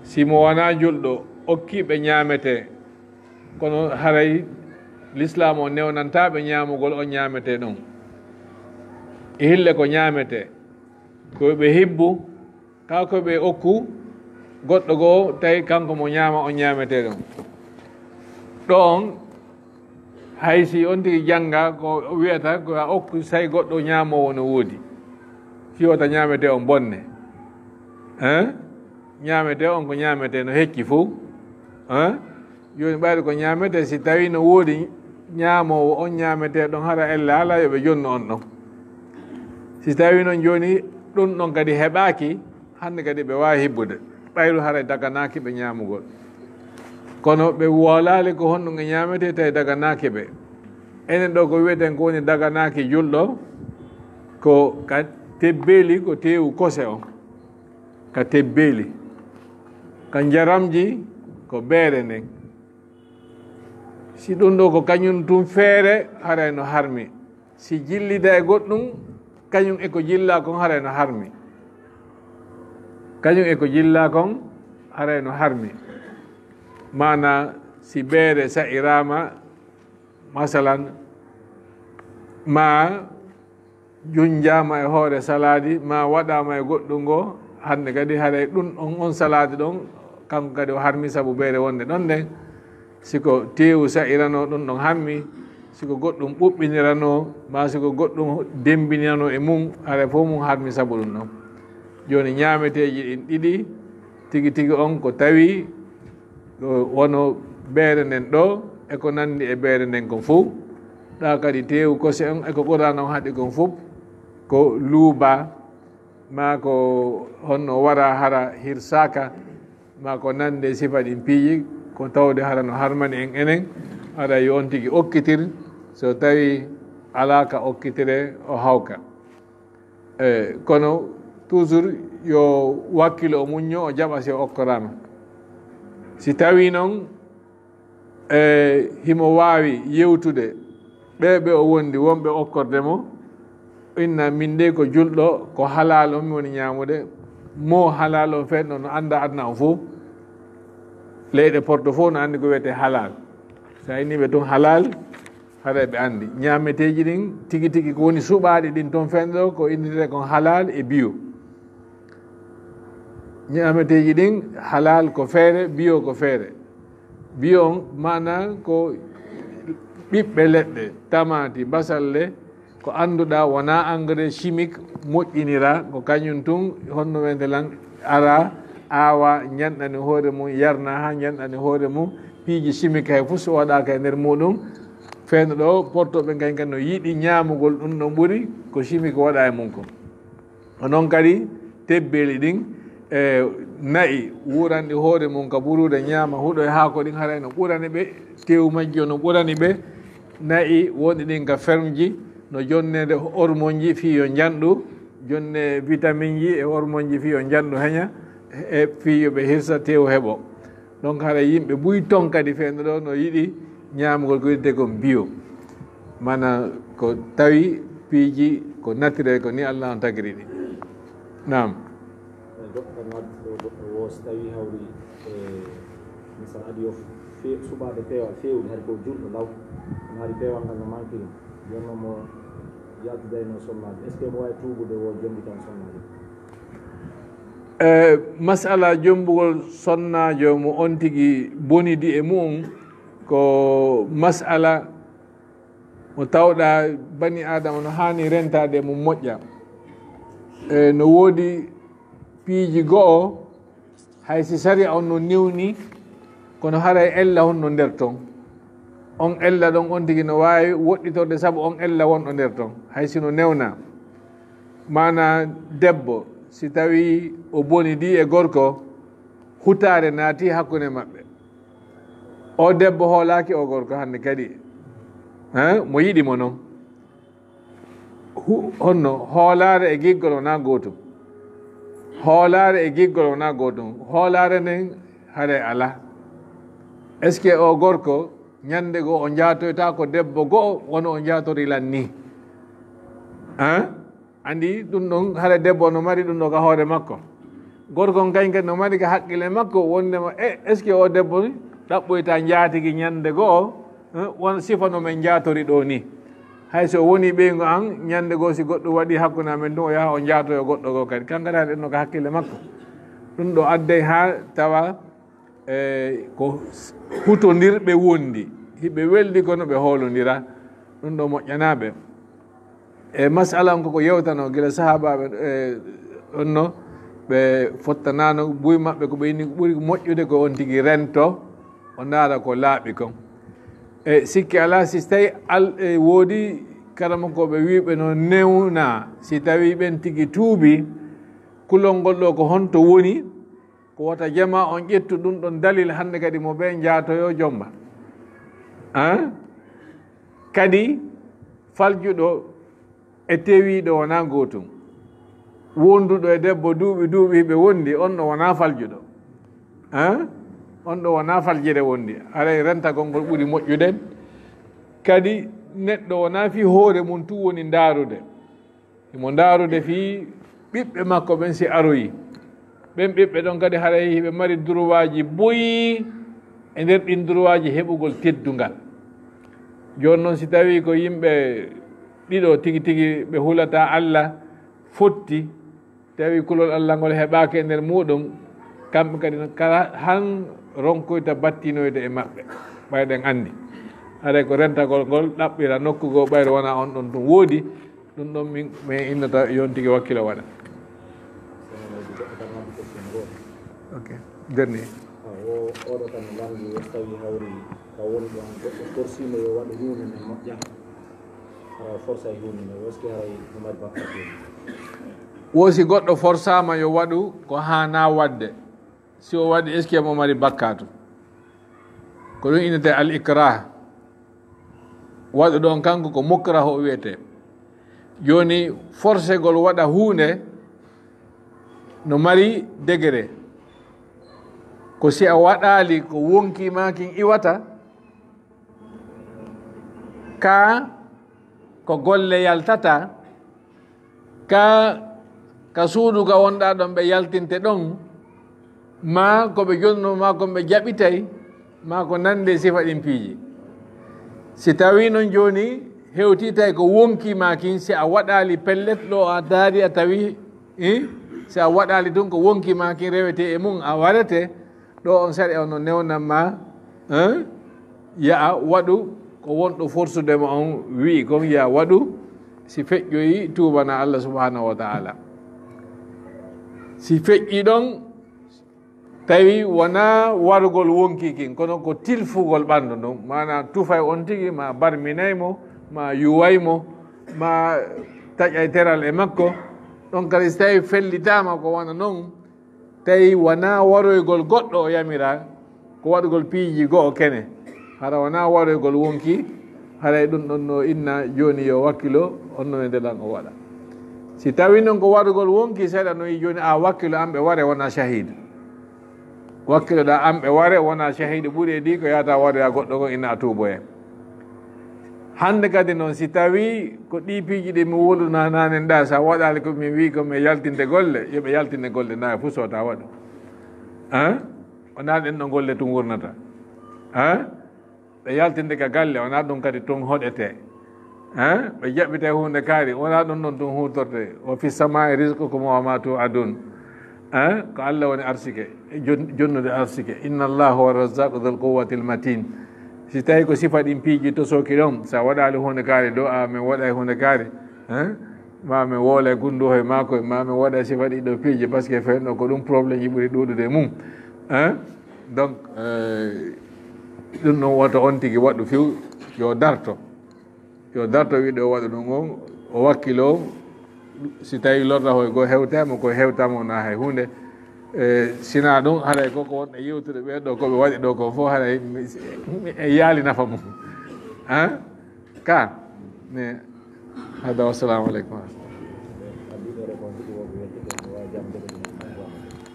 Si mo wonaa julɗo okkii ɓe ñaametee, kono haray lislaam o newnantaa ɓe ñaamugol on ñaametee ɗon. E hille ko ñaametee, ko ɓe hibbu, kaa ko ɓe okku goɗɗo goo, tawi kanko mo ñaama on ñaametee ɗon. Ɗoon, hay si on tigi jannga ko wi'ata ko a okku, say goɗɗo ñaamoowo no woodi. Si wota ñaametee on bonne. Hein? Ñaametee on ko ñaametee no hecci fof. Hein? Jooni ɓayde ko ñaametee, si tawii no woodi ñaamoowo on ñaametee ɗon, hara ella alaa yo ɓe jonnu on ɗon. Si tawii noon jooni ɗum ɗon kadi heɓaaki, hannde kadi ɓe waawi hibbude, ɓayru haray daganaaki ɓe ñaamugol. Kono ɓe woolaali ko honɗum e ñaametee, tawi daganaaki ɓe. Enen ɗo ko wiyeten ko woni daganaaki julɗo, ko ka tebbeeli, ko teewu kose on, ka tebbeeli, ka njaramji, ko beere nden. Si ɗum ɗo ko kañum tun feere, haray no harmi. Si jillida e goɗɗum, kañum e ko jillaa kon haray no harmi. Kañum e ko jillaa kon haray no harmi. Maana si beere sa'iraama, masalan, ma junjaama e hoore salaadi, ma waɗaama e goɗɗum ngo, hannde kadi haray ɗum on, on salaadi ɗon, kanko kadi o harmi sabu beere wonde ɗon nden. Si ko teewu sa'iranoo ɗum ɗon harmi, si ko goɗɗum ɓuɓɓiniranoo, ma si ko goɗɗum demmbiniranoo e mum, haray fof mum harmi sabu ɗum ɗon. Jooni ñaameteeji ɗin ɗiɗi, Tigi tigi on ko tawi ko wano beere nden ɗo e ko nandi e beere nden kon fow. Ɗa kadi teewu kose on e ko Qur'aana on haɗi kon fow ko luuba, maa ko honno wara hara hirsaaka, maa ko nande sifa ɗin piiji, ko tawde hara no harmani en enen, hara yo on tigi okkitir, so tawi alaa ka okkitire o hawka. E, kono toujours yo wakkilo o muñño, o jaɓa si o okkoraama. Si tawi non, e, himo waawi yewtude ɓe ɓe o wondi wonɓe okkorde mo, inna min de ko julɗo, ko halal on mi woni ñaamude, mo halal on feetno no annda aduna on fow, leyɗe porto fow no anndi ko wiyetee halal. Sa inni ɓe tun halal, haray ɓe anndi. Ñaameteeji ɗin tigi tigi ko woni suɓaaɗi ɗin ton feetno ɗo ko inndiree kon halal e biyo. Ñaameteeji ɗin halal ko feere, biyo ko feere. Biyo on maana ko ɓiɓɓe leɗɗe, tamaati, basalle, ko annduɗaa wonaa engrais chimique moƴƴiniraa, ko kañum tun honno wiyetee lan ara, aawa, ñanɗani hoore mum, yarna haa ñanɗani hoore mum, piiji chimique hay fof so waɗaaka e nder muɗum, feetno ɗo porto ɓe kañum kadi no yiɗi ñaamugol ɗum ɗon ɓuri ko chimique waɗaa e mum kon. Ko non kadi tebbeeli ɗin, e, na'i wuuranɗi hoore mum ka buruude ñaama huɗo e haako ɗin, haray no ɓurani ɓe, teewu majji o no ɓurani ɓe na'i wonɗi ɗin ka ferme ji, no jonneede hormone ji fii yo njanɗu, jonne vitamine ji e hormone ji fii yo njanɗu heña, e fii yo ɓe hirsa teewu heɓo. Donc hara yimɓe buy ton kadi feetno ɗo no yiɗi ñaamugol ko wiyetee kon bio. Mana ko tawi piiji ko naturel ko ni Allah on tagiri ɗi. Naam. Goɗɗo noddoo goɗɗo woo so tawi hawri e misal adi yo fe- suɓaade peewal feewde hari ko julɗo law. Kono hari peewal ngal no mankiri. Jooni noon mo yaltidayno sonnaajo, est ce que mo waawi tuubude woo jombitan sonnaajo? E masala jombugol sonnaajo mo on tigi bonidi e mu'un ko masala mo tawɗa bani adama no haani rentaade e mum moƴƴa. E no woodi piiji go'o hay si sariya on no newni kono haray ella honno nder ton. On ella ɗon on tigi no waawi woɗɗitorde sabu on ella wonɗo nder ton hay si no newna. Maana debbo si tawi o bonidi e gorko, hutaare naati hakkunde maɓɓe. O debbo hoolaaki o gorko hannde kadi, hein, mo yiɗi mo non. Hu- honno hoolaare e giggol wonaa gootum? Hoolaare e giggol wonaa gootum. Hoolaare nden haray alaa. Est ce que o gorko ñande goo o njaatoyta ko debbo go'o wano o njaatori lan ni? Hein? Andi ɗum ɗon hara debbo no mari ɗum ɗo ka hoore makko. Gorko on kañ kadi no mari ka haqqille makko wondema e est ce que o debbo ni ɗaɓɓoyta njaatigi ñande go'o, eh, won sifa no men njaatori ɗo ni. Hay so woni ɓeyngu an ñande goo si goɗɗum waɗi hakkunde amen ɗum o yaha o njaatoyo goɗɗo goo kadi kankata ɗen no ka haqqille makko. Ɗum ɗo adday ha tawa e ko hutondirɓe wondi hiɓe weldi kono ɓe hoolondira. Ɗum ɗo moƴƴanaɓe. E masala on koko yewtano gila sahabaɓe e onno ɓe fottanano buy maɓɓe ko ɓe inni ɓuri moƴƴude ko on tigi rento o ndaara ko laaɓi kon. E sikki ala si tawi al e woodi karamokoɓe wiɓe no newna si tawi ɓen tigi tuubi kulol ngol ɗo ko honto woni? Ko wota jama on ƴettu ɗum ɗon dalil hannde kadi mo ɓe njaatoyo jomba. An kadi faljuɗo e tewiiɗo wonaa gootum. Wonduɗo e debbo duuɓi duuɓi ɓe wondi on ɗo wonaa faljuɗo. An on ɗo wonaa faljere wondi haray rentagol ngol ɓuri moƴƴude. Kadi neɗɗo wonaa fii hoore mum tun woni ndaarude. Himo ndaarude fii ɓiɓɓe makko ɓen si aroyi. Ɓen ɓiɓɓe ɗon kadi haray hiɓe mari durwaaji boyi e nder ɗin durwaaji heɓugol teddungal. Jooni noon si tawii ko yimɓe ɗiɗo tigi tigi ɓe hulataa Alla fotti, tawi kulol Alla ngol heɓaaki e nder muuɗum, kamɓe kadi no kala han ronkoyta battinoyde e maɓɓe. Ɓay ɗen anndi haray ko rentagol ngol ɗaɓɓira nokku goo ɓayre wonaa on ɗon tun woodi. Ɗum ɗon min min innata yon tigi wakkilo waɗa. Ok. Nder ni. O, oɗo kam lamndi, o tawi hawri ka woni ɗon, goɗɗo forsiimo yo waɗu huunde nde moƴƴa. Hara o forsa e huunde nde, o ski haray no mari bakkaatu. Wo si goɗɗo forsaama yo waɗu ko haanaa waɗde, si o waɗi, est-ce que mo mari bakkaatu? Ko ɗum innete al ikrah. Waɗuɗo on kanko ko mukrah o wiyete. Jooni, forsegol waɗa huunde no mari degré. Ko si a waɗaali ko wonkii maa kin iwata, kaa ko golle yaltata, kaa ka suudu ka wonɗaa ɗon ɓe yaltinte ɗon, maa ko ɓe jonno, maa ko ɓe jaɓitay, maa ko nandi e sifa ɗin piiji. Si tawii non jooni hewtitay ko wonkii maa kin, si a waɗaali pellet ɗo a daari a tawi, i, si a waɗaali tun ko wonkii maa kin rewete e mum a warete, ɗo on sariya on no newnan ma, hein? Ya'a waɗu ko wonɗo forsude ma on wi'i kon ya waɗu, si feƴƴoyi tuubana Allah subhanahu wa ta'ala. Si feƴƴi ɗon, tawi wonaa warugol wonkii kin, kono ko tilfugol ɓandu ndun, maanaa tufay on tigi, ma barminay mo, ma yuway mo, ma taƴay teral e makko, ɗon kadi si tawi fellitaama ko wona non, tawi wonaa waroygol goɗɗo o yamiraa, ko waɗugol piiji go'o kene, hara wonaa waroygol wonkii, haray ɗum ɗon no inna jooni yo wakkilo, on no e ndelan o waɗa. Si tawii non ko waɗugol wonkii seeɗa no yi jooni, a wakkilo an ɓe ware wonaa shahiid. Wakkiloɗaa an ɓe ware wonaa shahiid ɓuri e ɗi ko yaata waroya goɗɗo ngon inna a tuuboye. Hannde kadi noon, si tawii ko ɗii piiji ɗi mi wolunaa naanen ɗaa, so a waɗaali ko min wii ko mi yaltinde golle, yo ɓe yaltinde golle, naa fof sota waɗu. Hein? Wonaa ɗen ɗo golle tun wurnata. Hein? Ɓe yaltinde ka galle, wonaa ɗum kadi tun hoɗete. Hein? Ɓe jaɓɓitay huunde kaari, wonaa ɗum ɗon tun huutorte. Wa fi samaa'i rizqukum wa ma tu'adun. Hein? Ko Allah woni arsike, jon-, jonnude arsike. Inna Allah huwa razzaqu dhul quwwatil matin. Si tawi ko sifa ɗin piiji tosoki ɗon, sa waɗaali huunde kaari ɗo, a min waɗay huunde kaari, hein? Ma min woola e gunduho e maako, ma min waɗa sifa ɗiɗo piiji, parce que fewndo ko ɗum problème ji ɓuri ɗuuɗude e mum. Hein? Donc, euh, ɗum ɗon woto on tigi waɗu fiw, yo darto. Yo darto wiɗo waɗu ɗum on, o wakkilo, si tawi lorra hoy goo hewtama, ko hewtama wona hay huunde. E, sina ɗum, haray ko, ko wonɓe yewtude ɓe ɗo, ko ɓe waɗi ɗo ko fof, haray mi, mi, e yaali nafa mum. Hein? Ka? Ne, hada, wassalamu aleykum.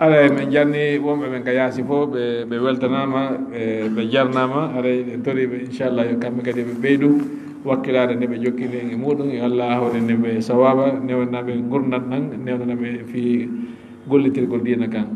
Alay, min jarni wonɓe ɓen ka yaasi fof, ɓe, ɓe weltanaama, ɓe, ɓe jarnaama. Haray en tori ɓe, inchallah, yo kamɓe kadi ɓe ɓeydu wakkilaade nde ɓe jokkini en e muɗum. Yo Allah hawrin ɓe sawaaba, newnana ɓe ngurndan ɗan, newnana ɓe fii gollitirgol diina kan.